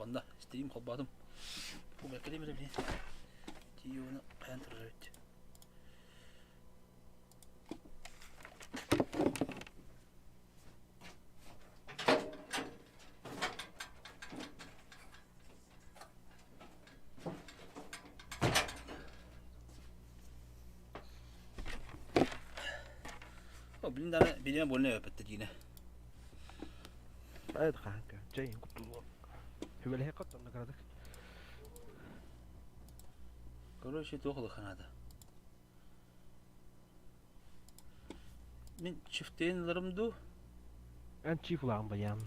Холбонно. Стрим холбоотум. Бу бэркэ дии билин. Тиийэ хайан турар эбит. О, блин, даже билиэн больно өпөттө диine. Айд хаанка, чайын куттулуо. Хүбэлэһэ коттонна кыратык. Короче, туох улахан Мин чифтейн ыларым дуу? Эн чиф улаҕын баян.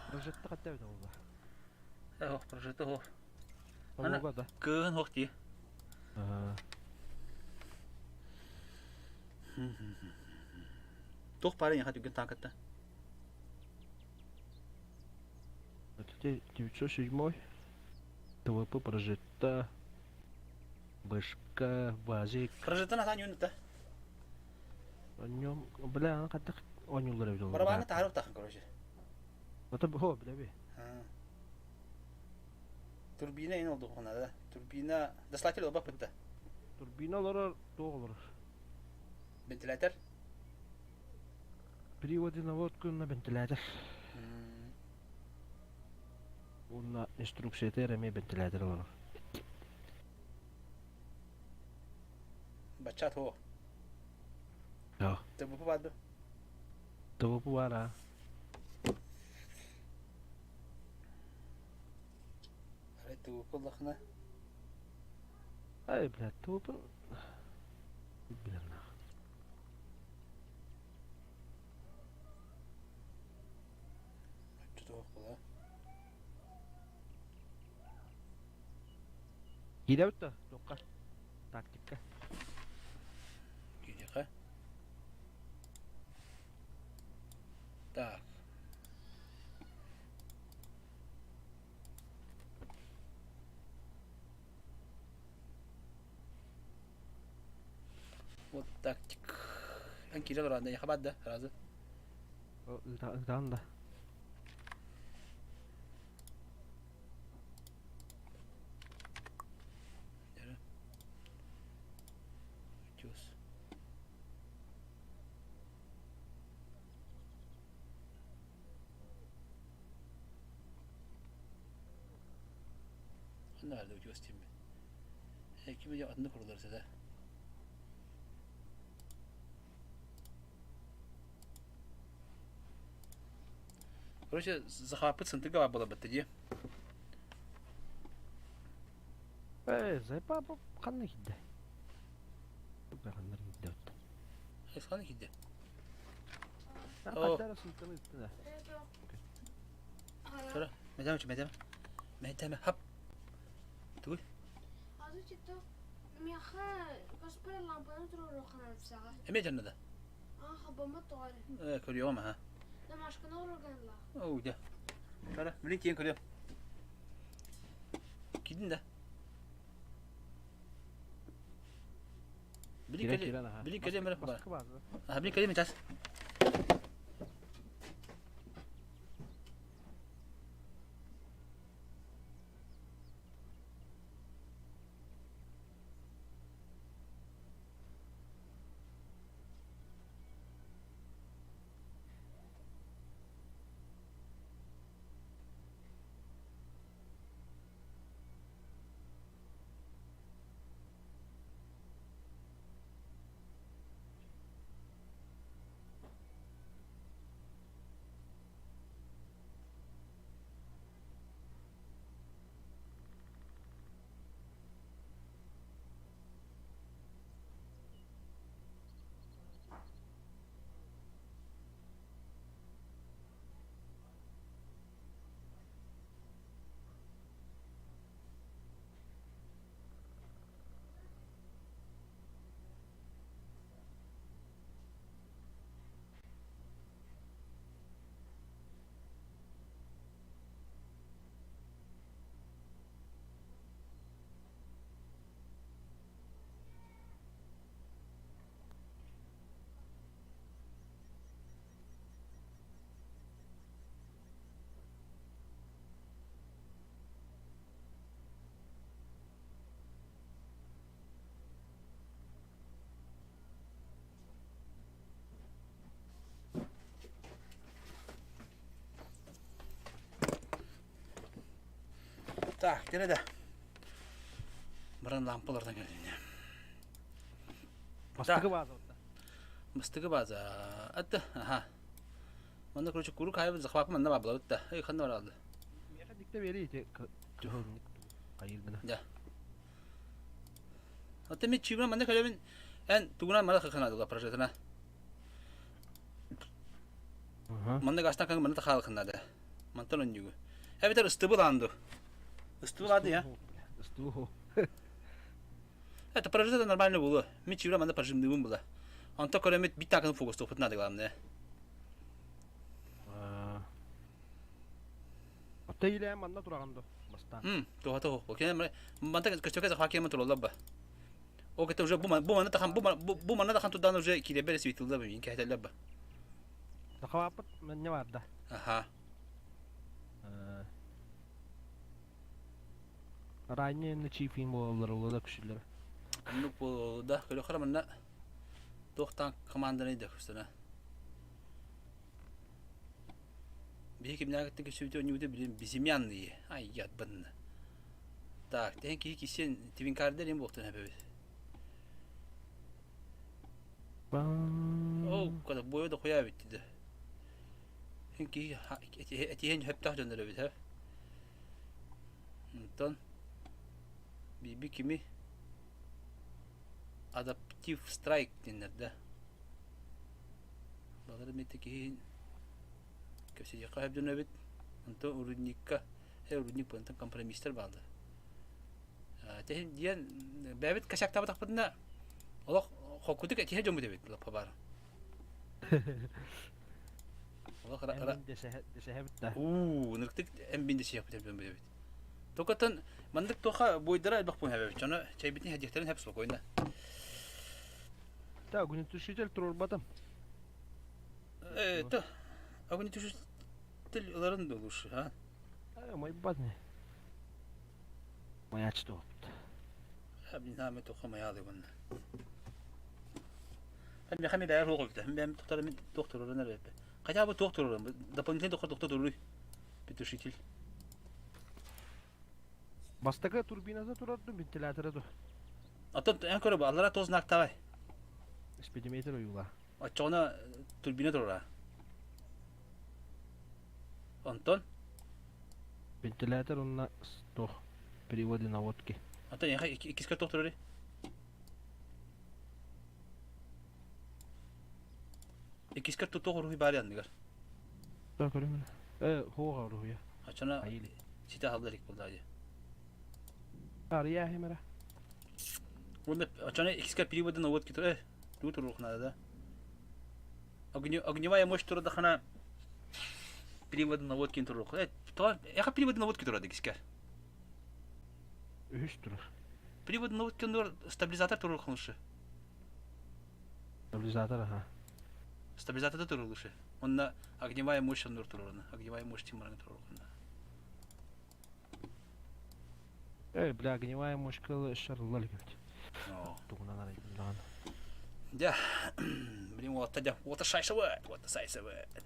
Прожекта хатта эбит олла. Ох, прожекта ох. Ана кыһын ох дии. Туох баарын яха түгэн таакатта. Это 907 ТВП прожекта Бышка, Базик. Прожектан атаан юнута. Онньом, бля, аны хаттах оонньууллар эбит ол. Барабаны таһар тахын короче. Ото хо, билеби. Турбина ин oldu да. Турбина дослатель оба пытта. Турбина олорор, туох олорор. Вентилятор. Приводы наводку на вентилятор. Уонна инструкцията эрэ эмиэ вентилятор олорор. Бачча туох. Joo. ТВП баар дуо? ТВП баар аа. Арай ТВП ыллахына Ай, блядь, ТВП билэр нах. Оччо туох була. Киирэбит да, туохха? Тактика. Киириэхэ. Так. Вот тактик. Эн киирэ олорон да хабат да сразу. Ыытаан да. Утес. Ханна барды утес деймін. Ким атында kurulur size. Короче, захвапыт сынтыга была бы дии. Ээ, зайпа бу ханна киирдэ? Ханна киирдэ оттон? Ханна киирдэ? Хаттара сынтаны ыттына. Sonra, медем үчү медем. Медеме хап. Тугуй. Эмиэ дьонно да? Ээ, көрүөҕүм аха. Оо, дьэ. Көрө, билин тиийэн көрүөм. Киирдин да? Билин Киирэн кэлиэ, киирэн аха. билин кэлиэм эрэ Бастакы баар. Аха, билин кэлиэм час. Так, кэлэ да. Баран лампалардан кэллине. Бастакы база отта. Бастакы база. Атта, аха. Манна, короче, курук хайбыт захвапы манна баблабыт да. Эй, ханна баралды? Миэхэ дикте бери ити кыһыл хайыр гына. Да. Ата мен чибра манна кэлэбин эн тугунан мара хаханадыла прожетына. Манна гастан кан манна тахалханада. Мантан онньугу. Эбэтэр ыстыбыл аанду. Ыстыбыл аады я. Ыстыбыл. Это прожито нормально было. Мен чибра манна прожимныбын была. Онто көрөмүт бит такын фокустуохпут надо главное. Отто илээн манна тураҕын до бастаан. Туһата хуох. Кene манта көстөкө захвакема тураллар ба. Ол кытта уже бу бу манна тахан бу бу манна тахан турдаан уже кииребер светилла ба мин кэһэтэллэр ба. Захваппыт манна барда. Аха. Ранее на чипин буолаллар ула да күшүллэр. Оннук буолда. Көрөхөр манна туохтан команданы да көстөнө. Биһи кимнээҕиттэн көстүбүтэ оонньуубута билин безымянные. Ай ятбынна. Так, тэһин киһи кисиэн твинкарда диэн буолтун эбэбит. Оо, когда бойо да хуя эбит да. Һин киһи этиһэн сөптөөх дьоннор эбит, һэ? Онтон биби кими адаптив страйк диэннэр да. Балар эмиэ киһи кэпсэтиэххэ сөп дьон эбит. Онтон урудникка, э урудник онтон компромисстар бааллар. Тэһин диэн бэйэбит косяктаабатахпытына олох холкутук этиһэ дьоммут эбит лаппа баар. Олох ра дэсэһэбит да. Уу, ынырыктык эмбин дэсиэхпит эбит эбит. Токотон маннык туоха буйдара элбэх буһа эбит. Ону чэйбитин хэдиэхтэрин хэп спокойно. Да, огнетушитель туруорбатым. Это огнетушитель ыларын да лучше, а? Майбат не. Маячты опт. Бинаме тоха маялы bunна. Hem мехами бәйр хугулта. Hem бәм тохтар мин доктор орын әрбе. Хотя бы доктор орын. Дополнительный доктор доктор дуруй. Петушитель. Бастакы турбината турар ду вентилятора ду. Атын эн көрө аллара тоз нактавай. Спидометр уйула. Оччоҕуна турбина турара. Онтон? Вентилятор онно туох переводы наводки. Онтон эйиэхэ иккискэ туох турарый? Иккискэр туох уруһуй баарый анныгар? Да көрүмүн. Э, хуоҕа уруһуйа. Оччоно Айили. ситэ аһылла илик буоллаҕа дии. Арыйаа химера. Уонна оччоно иккискэр переводы наводки тур э тугу туруох наада да? Огневая мощь турдахына приводы наводки туруох. Э, тоҕо эха приводы наводки турар иккискэр. Үһүс турар. Приводы наводки турур стабилизатор туруох лучше. Стабилизатор аха. Стабилизатор турур лучше. Онно огневая мощь оннур турурuna. Огневая мощь тимараны туруруна. Эй, бля, огневая мощь шарылла илик Тугунан арыйдым даҕаны. Дьэ, блин, уолаттар дьэ, уота шайсабыт, уота сайсабыт.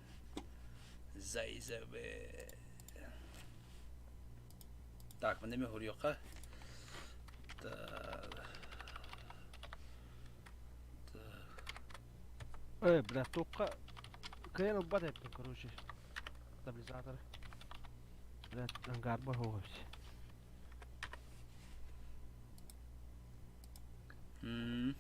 Зайсабыт. Так, манна эмиэ хоруйуохха. Так. Эй, бля, туохха кыайан ылбат эппин, короче. Стабилизатор. Бля, ангарба суох эбит. М.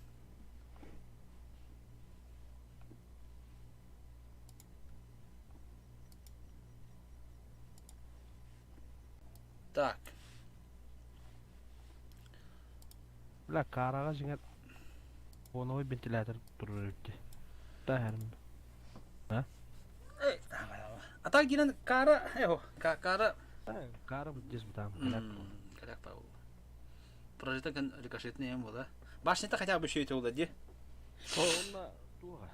Так. Бля, каараҕа дьиҥэр фоновый вентилятор турар эбит дии. Таһарым. А? Эй, а так гинэн каара, эго, каара Каара здесь там. Каляк пау. Прожита кан рикошетный эм була. Башня-то хотя бы еще это ула, ди. Онна туга.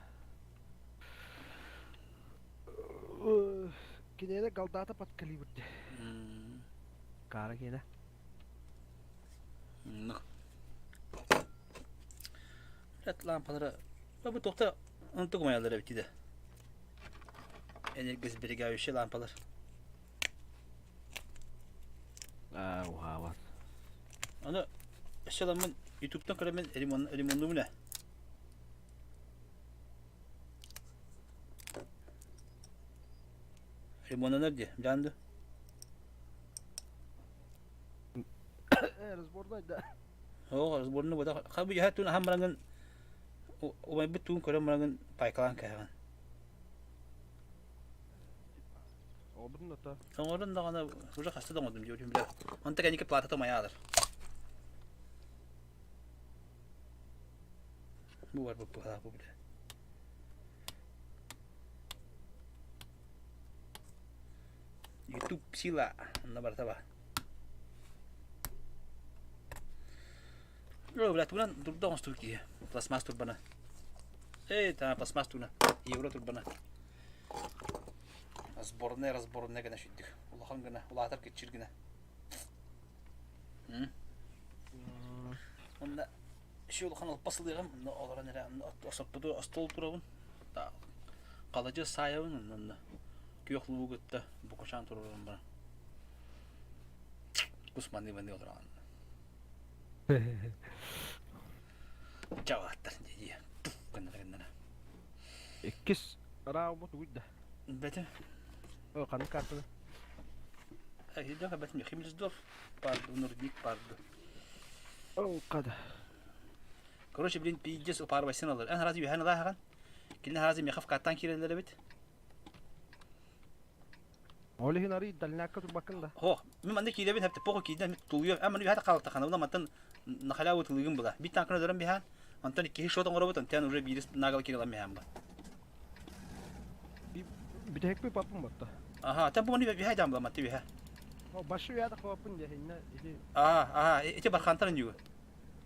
Кинеде голдата под калибр ди. Каара кине. Ну. Блядь, лампалара. Бу тохта онтук маялар эбит да. Энергосберегающие лампалар. Аа, уһаабат. Аны өссө ыламмын ютубтан көрөммүн ремонт ремоннуубун ээ. Ремоннанар дии, дьаан дуу? Э, разборнай да. Оо, разборну бодох. Хабы яһа туун аһан бараҥын убайбыт туун көрөн бараҥын пайкалаан кэһэҕин. Оҕобутун да та. Оҥорон даҕаны уже хаста да оҥордум диэбитим бile. Онто кэнники платата майаалар. Бу бар бу бу бile. Ютуб сила онно барыта бар. Өө, бля, тугунан дурда оҥостубут киһи. Пластмасс турбана. Эй, та пластмасс тугуна. Евро турбана. Сборная, разборная гына сүттүк. Улахан гына, улаатар киччир гына. Онно еще улахан алпа сылыаҕым, онно олорон эрэ осоппуту остуол турабын. Халадьы саайабын онно күөх луугу кытта букачаан турарым баран. Кус маныы-маныы олороҕун. Чавааттар дии гыннара гыннара. Иккис араабы тугуй да. Бэтэ. О, ханнык картаны? Айда бэтим Химлиздорф барды, Нурдник барды. Ол када. Короче, блин, пиздец упарвайсын алар. Эн разве үһән алаһаган? Килин разве мехов каттан кирелер бит? Ол иһин арый дальнякка турбаккын да. Хо, мин манна киирэбин хэпте похо кииден мин тулуйуом. Эн маны үһәт хаалтахана, уна мантан нахаляву тылыгын була. Бит танкына дөрөн биһан, онтон киһи шот оҥоробут, онтон уже биирис нагал кирилан биһан ба. Бүтэһикпи паппын батта. Аха, тэн бу маны биһай дам була матты биһа. О, башы уяда хоппун дьэ инна ити Аа, аа, ити бархантан ньүгү.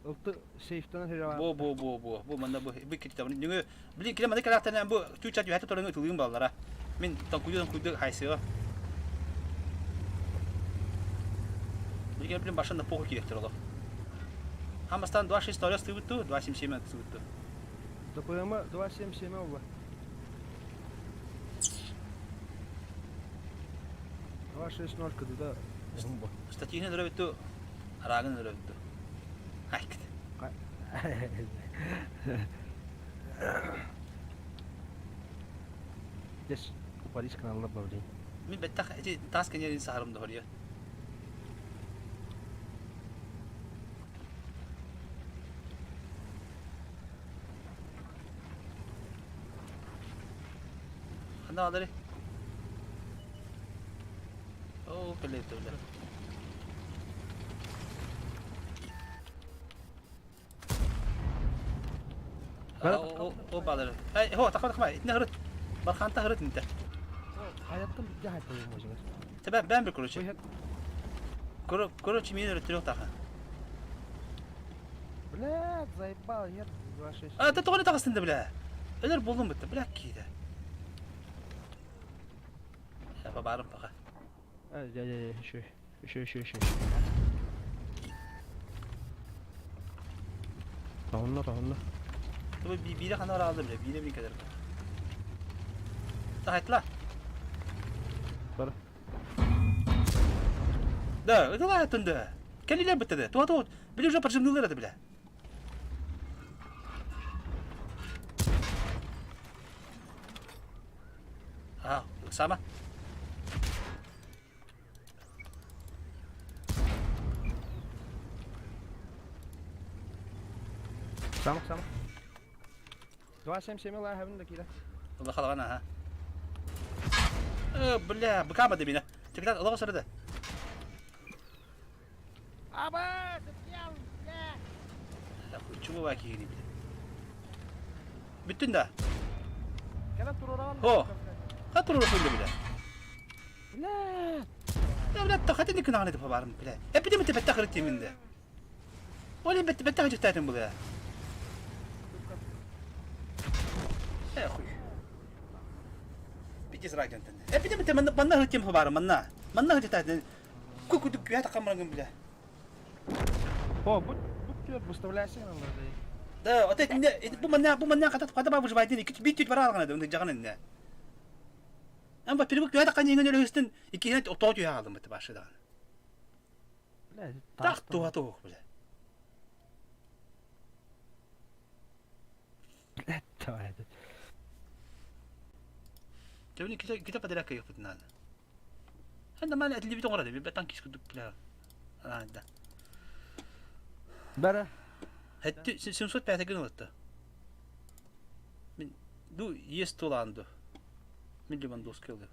Ылты сейфтан хирава. Бу бу бу бу бу манна бу бу китабын ньүгү били киле маны калахтан бу чучат үһәтэ туран ытылыгын баллара. Мин тоҥкуйду тоҥкуйду хайсыга. Билген билин башында похуй киректер олох. Хамастан 2.6 астыбытту, 2.77 астыбытту. ДПМ 2.77 олла. 2.60 кыдыда уһун бу. Статьяны өрөбүттү, араагын өрөбүттү. Айкыт. Здесь Париж каналына блин. Мин бэттэх ити таас кэньэрин саһарым доһоруйа. Ханна баалары? Оо, кэллэйбит бile. О баалары. Эй, хо, тахма тахма, итинэ хырыт. Барханта хырыт интэ. Хайаттан битте хайттан можешь. Тебе бэм bir короче. Короче, мин өрөттүрүк таха. Блядь, заебал, нет, 2-6. А, ты тоҕо таҕыстын да бля. Өлөр булдум бытта, бля кииде. Я барым пока. А, я, я, я, еще, еще, еще, еще. Тоһунна, тоһунна. Тобу биире хана алды бля, биире мин кэлэр. Тахайтла. Бар. Да, это ла да. Кэлилер бытты Туа туа, били уже поджимнылар это бля. А, сама. Сама, сама. 277 ла хабын да киирэ. Ула халаган аха. Э, бля, быкама да меня. Чекта, олоҕо сырыда. Аба, Чума баа киһини бile. Бүттүн да. Кэлэн туруораҕын. О. Ха туруора сылдьа бile. Бля. Я бля, тахатын күнәгән итеп барым бile. Эпидем итеп бетте хырыт тиминде. Ол бетте бетте хырыт бile. Э хуй. Пиздец ракентен. Эпидем итеп манна манна хырыт тим барым манна. Манна хырыт татын. Ку ку күә такамрагын бile. О, бу бу түөр выставляйсың алларды. Да, вот это не бу манна бу манна ката ката ба выживать не бит бит бара алган иде жаган инде. Ам ба перебук күә такан еңен өлөстен икене тоо түйә алдым бит башы даган. Бля, Так туха туох, бля. Блядь, давай это. Тэбини ките ките подряд кыйыппыт надо. Нормально этилибит оҥорор эбит, танкист курдук, бля. Да. Бара. Хэттү 705 гын ылытта. Мин ду есть тулаанду. Мин Левандовский ылы.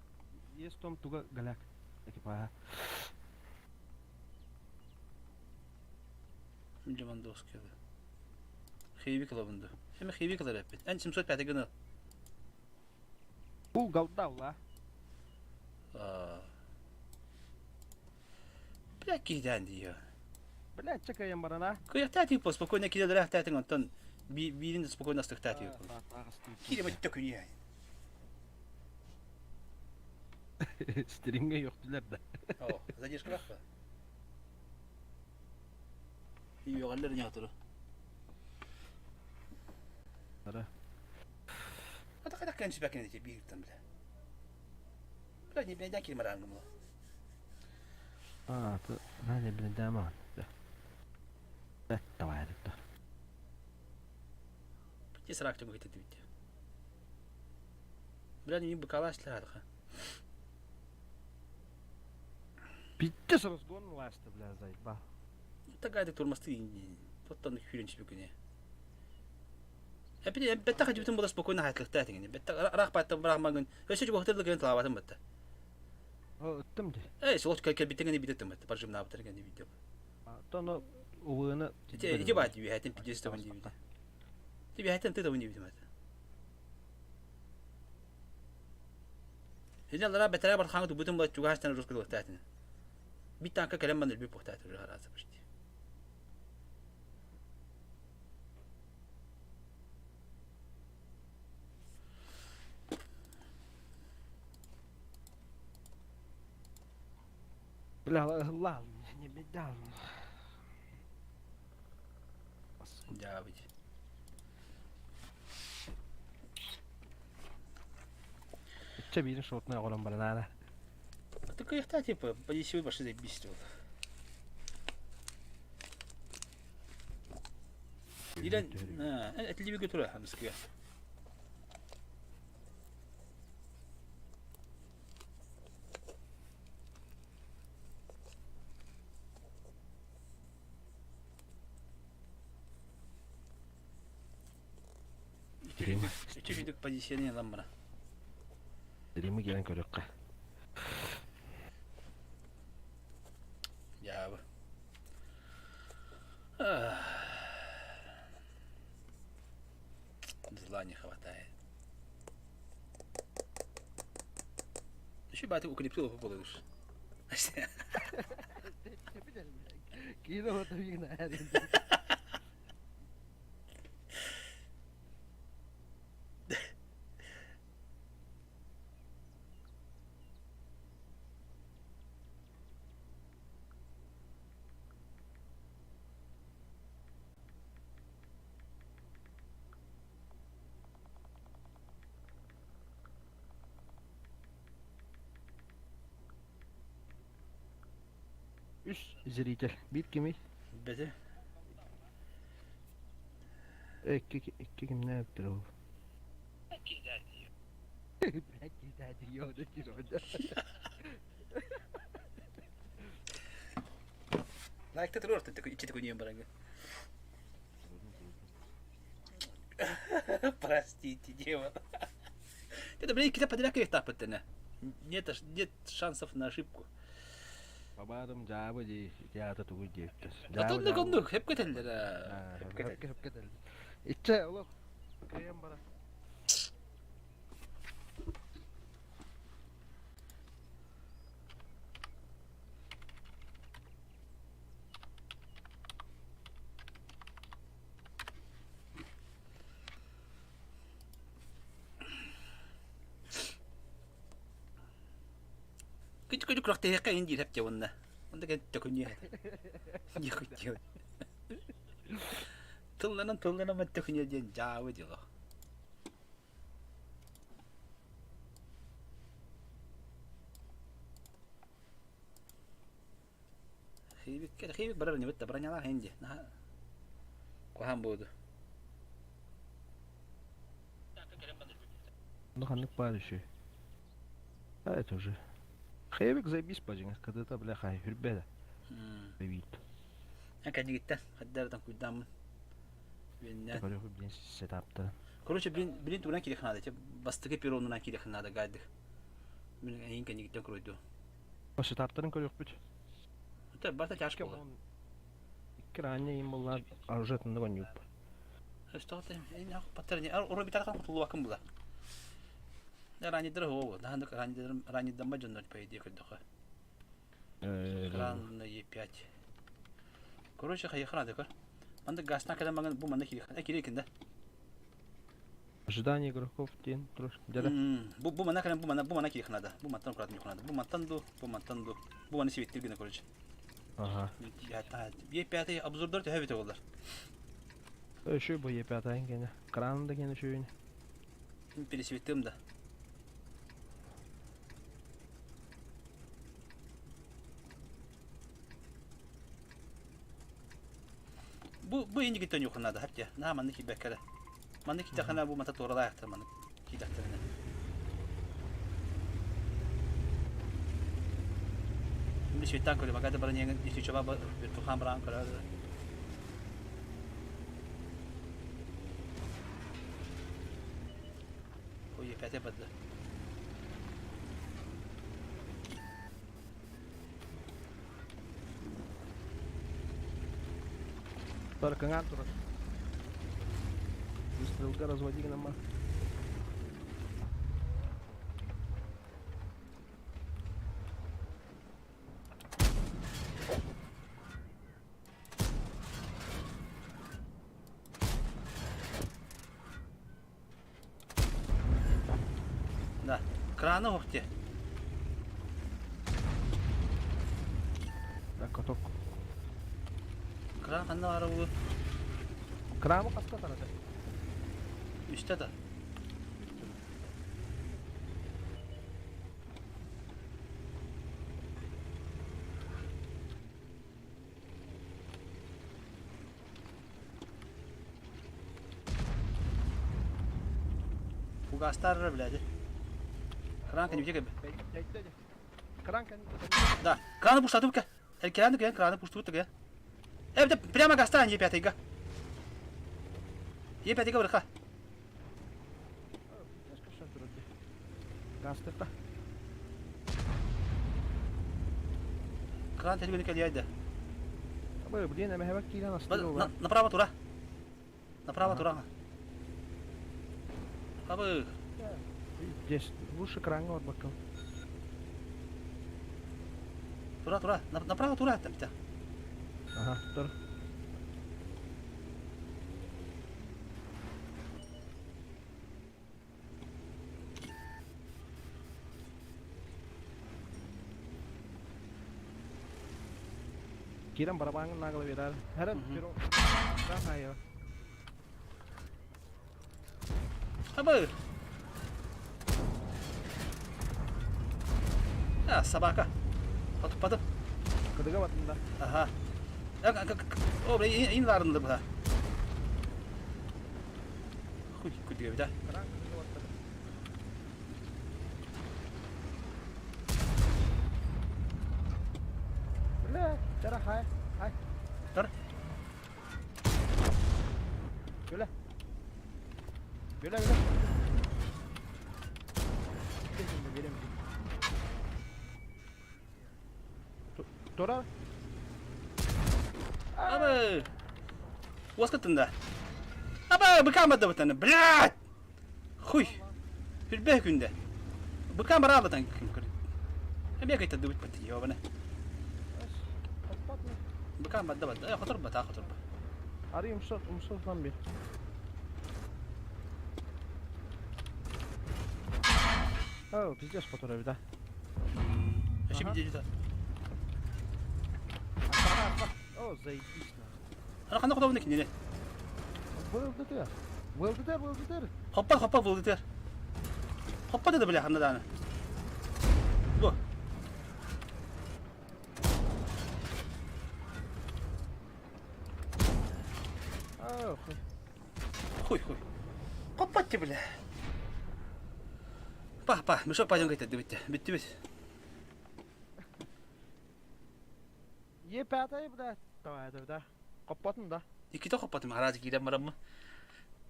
Есть том туга галяк. Экипажа. Мин Левандовский ылы. Хейвик ылабынду. Эми хейвик ылар эппит. Эн 705 гын ыл. Бу голда ула. Бля киһидээн дии. Бля, чекаем барана. Кыйахтаа типа спокойно киделерээхтээтиҥ онтон биирин да спокойно астыктаа тип. Кире бөттө күнү. Стринге йоктулар да. О, задержка бахпа. Югаллар не отуру. Ара. Ата кадак кэн сүбәкин эти бииртан бля. Бля не бля кир марангым. А, то надо блин даман. Да. Давай это. Пути срак тебе говорит бит. Бля не быкалаш ларха. Пиздец разгон ласта, бля, заебал. Такая турмасты тоттан хүрен сүбүкүнэ. Эпи бетта хажыбытын була спокойно хатлыкта тиңини. Бетта рах батта брах магын. Өсө жугахтыр ген талабатын батта. О, ыттым ди. Эй, солот кел битеңени битеттим батта. Баржым набытыр ген видео. Тоно угына. Ити ити бат юхатын пиздец табын дибит. Ти бихатын ты табын дибит мат. Хинэ лара бетера бар хаңы тубутун була чугастан рускылыктатын. Бит танка келем ман үлбү похтаты уже хараса почти. Бля, ладно, не беда. Дябыть. Ичче биирин шотная оҕолон баранаана. Так я типа, подесил баши заебись. Илен, этилибиге тура хамская. Үчү позиционе ламбара. Римы келен көрөккө. Дьаабы. Зла не хватает. Еще баты укрепил поболыш. Киинэ отовигна. Үс зритель. Бир кими? Бете. Икки икки кимне өптөр ол. Блядь, Лайкта турор такой ичи такой не баранга. Простите, дева. Это, блин, кита подряд их тапать-то, Нет, нет шансов на ошибку. Бабадым жаабы ди, театр тугу диэптер. А то на оннук, хеп кетеллер. Хепке хепке дел. Ичче олох. Кыйын бара. Күч күч күрәк тәһәккә инди хеп жабынна. Онда кет төкүнү. Не хотел. Тылланан тылланан мат төкүнү диэн жаабы дило. Хиибиккэ хиибик барар инибит да бронялаах иһин дии. Наһаа куһаҕан буолду. Ну ханнык баар еще. А это уже. Хевик заебись бажиҥа, кыдыта бляха хүрбэ да. Бэбиит. Эн кэннигиттэн хаддардан куйдааммын. Үөннээн. Көрөкү блин сетаптан. Короче, блин, блин тугунан кириэх наада, бастакы перронунан кириэх наада гайдых. Мин эйин кэннигиттэн куройду. Сетаптарын көрүөхпүт. Это барта тяжко было. Икки ранее им была оружие тыннык онньуп. Паттар була. Ранидер хоу, наһандык ранидер ранидамма дьоннор по идее көрдөхө. Кран Е5. Короче, хайыхана декор. Манды газна кэлэн маган бу манна кириэх. Э кириэкин да. Ожидание игроков диэн турар. Дьэ Бу бу манна кэлэн бу манна бу манна кириэх надо. Бу мантан аккуратно надо. Бу мантан ду, бу мантан ду. Бу маны сибиттир гына короче. Ага. Е5 обзордор төһө бите болар. Еще бу Е5 кene. Кран да кene шүйін. Пересветтим да. Бу бу инигиттен юхын надо хапте. На манны кибеккere. Манны китахана бу мата туоралаахтар манны кидахтарына. Бисветтан көрө магада баран исүчөба виртухан баран көрөр. Ой, опять бадда. Таркаңан турар. Выстрелга разводи гынама. Да. Краны охте. Да, каток. Кран ханна бара бу? Крамы хаска тарата. Үстэ да. Фугастар блядь. Кран кэнники кэб. Кран кэнники. Да. Краны пуштатып ке. Краны ке, краны пуштуут ке. Э, прямо гастан Е5-га. Е5-га бырха. Гастырта. Кран телегөні кэлиэйдэ. Абы, блин, эмэһэбэк киирэн астыр Направо тура. Направо тура. Абы. Здесь лучше краҥҥа орбаккын. Тура, тура. Направо тура там тебя. Ага, тур. Киирэн барабааҥҥын наагала биэрээр. Хэрэн перо кран айа. Абы. А, собака. Потуппатым. Кыдыга батында. Ага. О, блин, ин ларынды була. Хуй, кудыга бит, а. Кран кыдыга батта. Бля, тара хай, хай. Тар. Бля. Бля, бля. Тора. Абы. Уоскаттында. Абы, быкаан бытаны. Блядь! Хуй. Хүрбэ күндэ. Быкаан бараабатан көр. Эбиэ кайта дыбыт бат ёбана. Быкаан бадда бадда. Э, хотор бата, хотор ба. Ары умсат, умсат lan bir. О, пиздец хотор эбит, а. Вообще видели О, заебись нахуй. Ана ханна хотобуна кинини. ВЛДТ. ВЛДТ, ВЛДТ. Хоппа, хоппа булдытыр. Хоппа да бля ханна дааны. Бу. Ты, бля. Па, па, мы что пойдем говорит, бүттү. Бүттүбүт. Е пятая, блядь. Давай, давай, да. Хоппотун да. Иккитэ хоппотум, араас киирэн бараммы.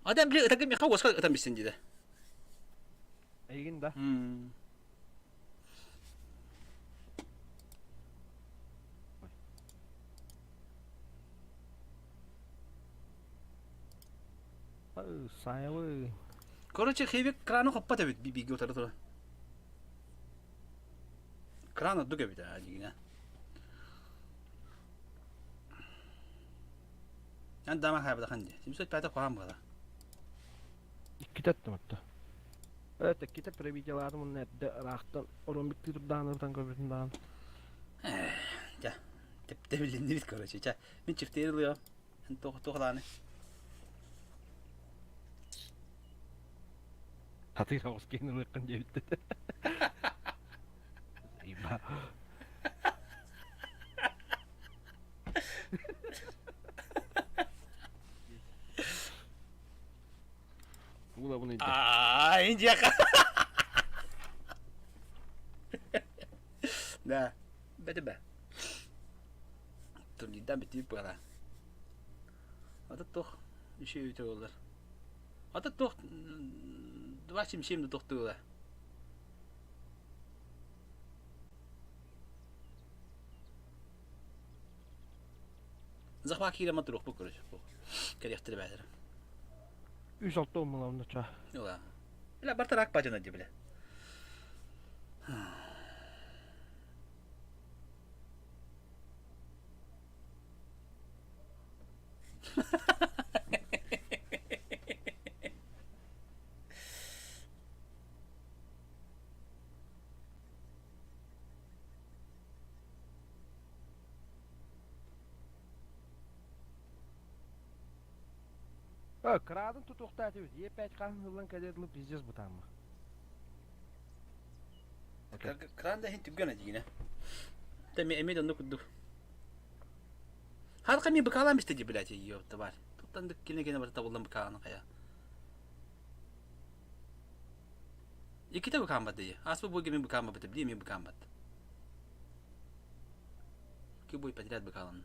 Адам, били, ытагым меха уоска ытан бистин диде. Эйигин да. Сайабы. Короче, хейбек краны хоппот эбит биге утары тура. Кран ордук эбит аа дигинэ. Эн дама хайбатахан дии. 705 куһаан буола. Иккитэ эттим отто. Evet, иккитэ пробитиялаатым уонна эрдэ ыраахтан орон бүттүү турдаҕына ытан көрбүтүм даҕаны. Дьэ, тэптэ билиннибит короче. Чэ, мин чифтиир ылыам. Эн туох туох Хатыыр оҕус киһини ылыаххын диэбиттэр. Иба. Уулабын ыйда. Аа, индияка. Да, бэти бэ. Турнирдан бүтүүп буола. Ата туох үчүгэй буолар. Ата туох 2,77 да тохтуула. Захва киирэ туруохпут короче. Кэлиэхтэрэ бээтэрэ. Үс алта уммулабын ча. Ыла. Бля, бартарак бажана ди бля. Кыраадын тутуохтаа этибит. Е5 хаһан ылан кэлэр дылы пиздец бытаамма. Кран да иһин түргэн дигинэ. Тэ эми да курдук. Харка ми быкаалаан бистэ ди блядь ёпта бар. Туттан кини кини барта табыллан быкааны хая. Иккитэ быкаан бат дии. Аспы бу геми быкаан бат били ми быкаан бат. Ки бой подряд быкаалан.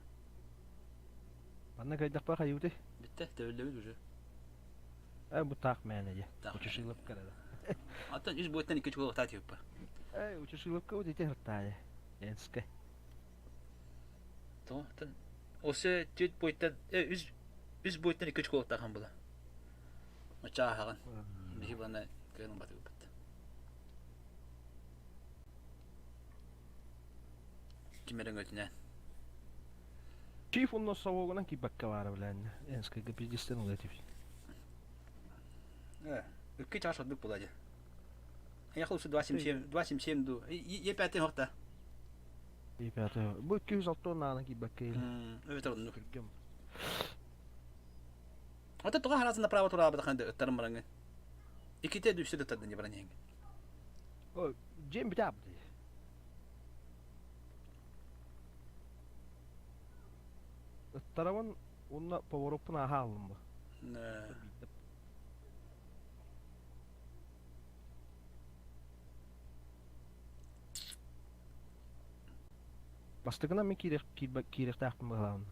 Манна кайдахпа хайыты? Битте төбөллөбүт уже. Э бу таах мээнэ дии. Учушиловка да. Аттан үс бойтан икки чугул таати юппа. Э учушиловка вот ити хыртаайы. Энске. То тан Осе түт бойтан э үс үс бойтан икки чугул тахан була. Мачаа хаҕан. Биһи бана кыанын батыгыппыт. Ким эрэ өҥөтүнэн. Чиф онно совогунан киирбэккэ баара билээннэ. Энскэгэ пиздецтэн ылыа этибит. Э, икки чаас ордук була дии. Ехал 277, 277 ду. Е5 хохта. Е5 бу 206 наана киирбэккэ Эбэтэр оннук. Ата тоҕо харасын направо тураабатахан да ыттарым бараҥы. Иккитэ үстэ да ыттардын баран иһэҥ. Ой, дьиэм бүтэ дии. Ыттарабын уонна повороппун ааһа ааллым бу. Бастакынан мин киириэх киириэхтээхпин быһалаабын.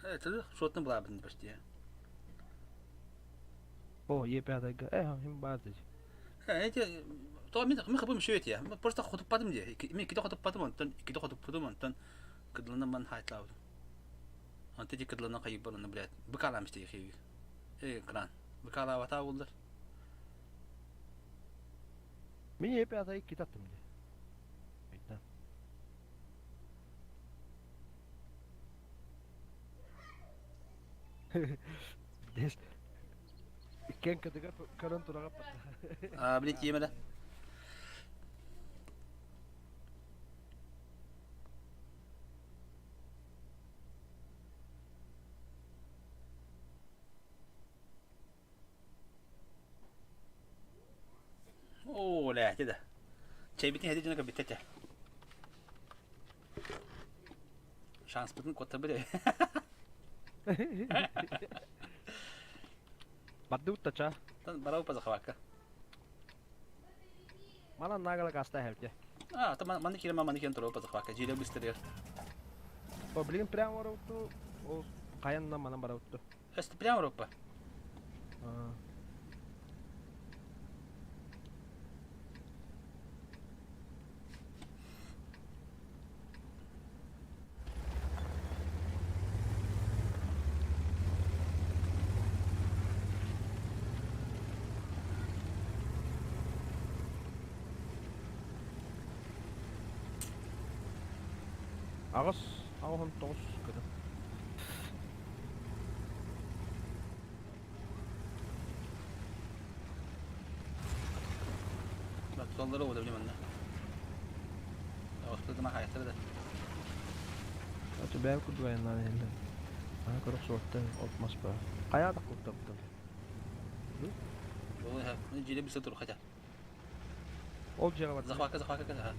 Э, ты шотны былаабын почти. О, Е5-га. Э, им баар дии. Э, эти то мин мин хабым шөйт я. Просто хотуппатым дии. Мин иккитэ хотуппатым онтон иккитэ хотуппутум онтон кыдланан ман хайтлаабытым. Онто ди кыдланан хайыбар оны блядь. Быкалаам исти хиби. Э, кран. Быкалаабата булдар. Мин Е5-га иккитэ аттым дии. Өйдөн. Дес. Иккиэн кытыгар көрөн тураҕа А, блин, тиэмэ да. Оо, лээти да. Чэйбитин хэти дьоно кэбиттэ этэ. Шанспытын куоттарбыт. Бардыбыт да ча. Барабы пазахабакка. Манан нагала каста хэвте. А, то манны кирема манны кирен туру пазахабакка. Жире быстрее. О, блин, прямо барабытту. Ол хайанна манан барабытту. Өстө прямо руппа. Аҕыс, 89 кыдым. Суоллары уода билим манна. Оҕустар хаайахтара да. Аты бэйэм курдук айаннаан иһэллэр. Аны көрөх суоттан от мас баар. Хайаа да курдуктан. Ол дьиэлэ бисэ тур хотя. Ол дьиэҕэ бар. Захватка, захватка кэ.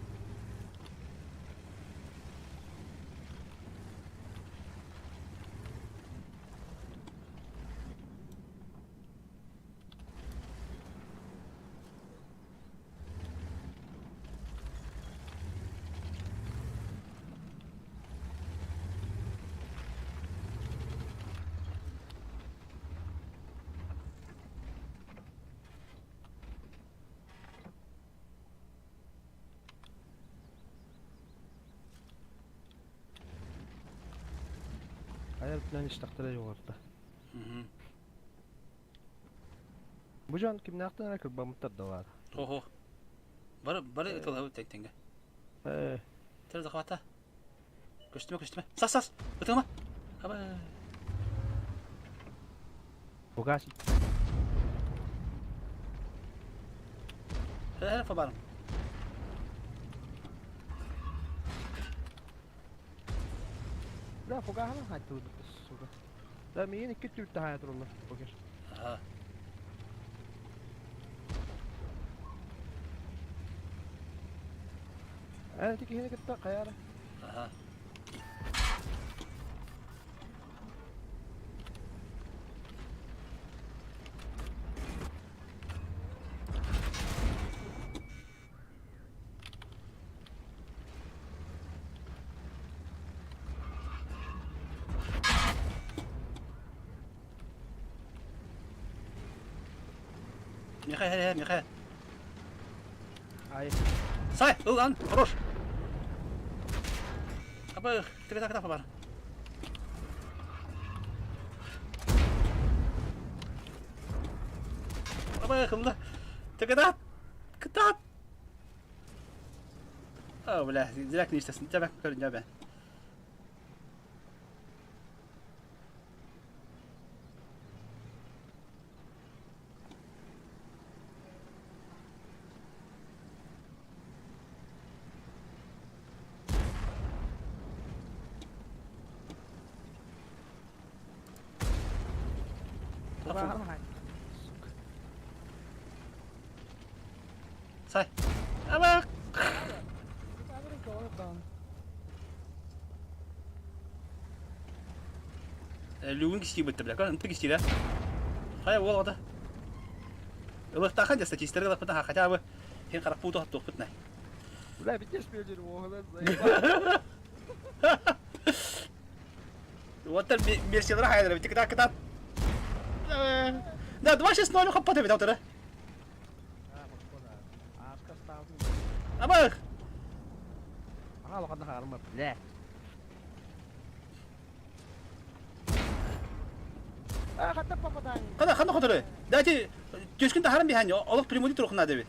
Хайа өттүнэн истэхтэрэ юҕарда. Бу дьон кимнээхтэн эрэ кырбаммыттар да баар. Ого. Бары бары ытылабыт тэҥ-тэҥҥэ. Ээ. Тэр захвата. Көстүмэ, көстүмэ. Сас, сас. Ытыма. Аба. Бугас. Э, фабарым. Да, фугаһынан хайтылыбыт, сука. Да, миигин икки түүттэ хаайа тураллар, покер. Аха. Ээ, ити киһини кытта хайаара. Аха. Михаил, Михаил. Ай. Сай, ылан, хорош. Аба, тебе так бар. Аба, хымда. Текадат. Кытат. О, бля, direkt ништэсин. Жабак көрүн жабе. Фугаһынан хай. Сука. Сай. Аба. Люгун кистии бытты, бля. Кан ты кистии, да? Хая уол ода. Ылыктахан дьэ статисттерге ылахпытна хотя бы хин харах пууту хаттуохпут най. Бля, битеш пиодер оҕолор заебал. Уоттар версиялара хайдара бити кытаат кытаат. Да, 2-6-0 хаппат эбит алтары. Ааска ставлю. Абах! Ага, лохадна хаарма, бля. А, хатта попадание. Хана хана хоторы. Дайте түскүн тахаран биһан олох примуди турухна дебит.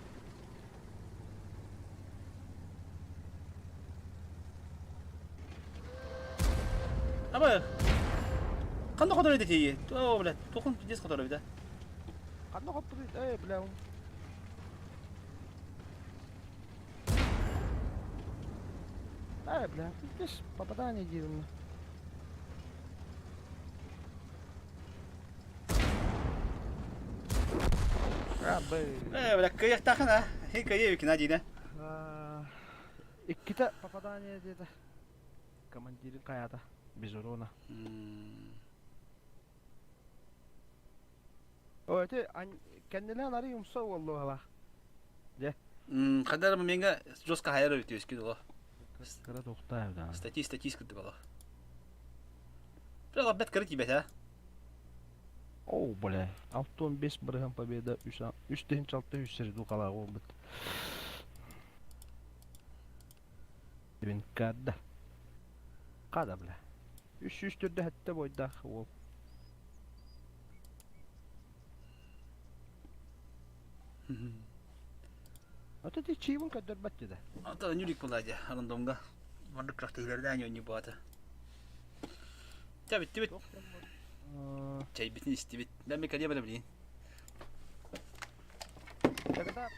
Абах! Ханна хоторы дети. О, блядь, тухун пиздец хоторы да. Ханна хоппут, эй, бля. Эй, бля, здесь попадание делаем. А, б. Э, бля, кыяктахана. Хей кыйы кина дина. Иккитэ попадание диэтэ. Командирин хайата. Без урона. О, ити кэннилээн арый умса уоллуһалаах. Дьэ. Ханна эрэ миҥэ жестко хайар эбит үөскүн оло. Кыра тохтаа да. Статист статист курдук оло. Бля, бэт кыра тиийбэт а. О, бля. 65 бырыһан победа 3 тыһыынча 600 сири духалаах буолбут. Винкарда. Хада, бля. 304 бойдаах уол. Ата ти чиибин көрдөрбөт деді. Ата нүлик була дьэ рандомга. Маннык күрэхтэһиилэрдээн оонньуу баата. Чэ бүттүбүт. Чэйбитин истибит. Мен микалия бара билин. Чагата.